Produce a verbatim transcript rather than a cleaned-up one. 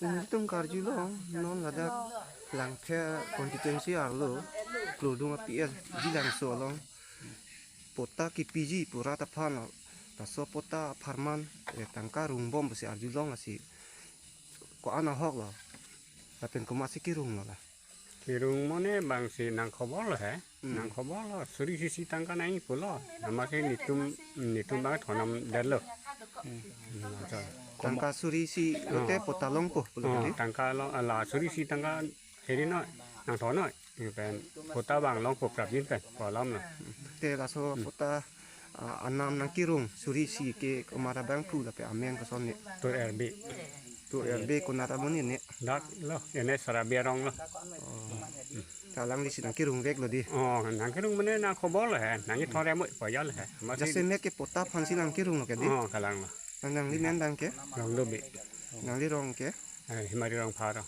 Nelitum karjulong non ladak Langpher constituency arlo Klodung a-P S Jilangso along patta kipiji pu rat aphan, laso patta apharman, eh, tangka rungbom pusi arjulong, lasi ko-an ahok lo, lapen komatsi kirung lo la? Kirung mane bangsi nangkhobor lo he. Hmm. Nangkhobor lo, suri isi tangka nangji pulo. Amatsi netum, netum bang thondam detlo. Hmm, acha. Tangka suri isi lote patta longpo pulo Oh, kali? Tangka long, ala suri isi tangka heri noi, nangthon noi. Pen patta bang longpo prapjin pen, pu alam lo. Te laso patta, ah, anam nangkirung suri isi ke komat abangphu lapen amen koson ne? Tur Erbe. Tur Erbe konat amonit ne? Dak lo, ene Sarabi arong lo. Oh. Ta alanglisi nangkirungvek lo di? Oh, nangkirung mane nangkhobor lo he, nangji thore mo pajal he. Amatsi jasemet ke patta aphansi nangkirung lo ke di? Oh, kalang lo. Nang, nangli men abang ke? Rong Dobe. Nangli rong ke? Eh, Himari Rongphar.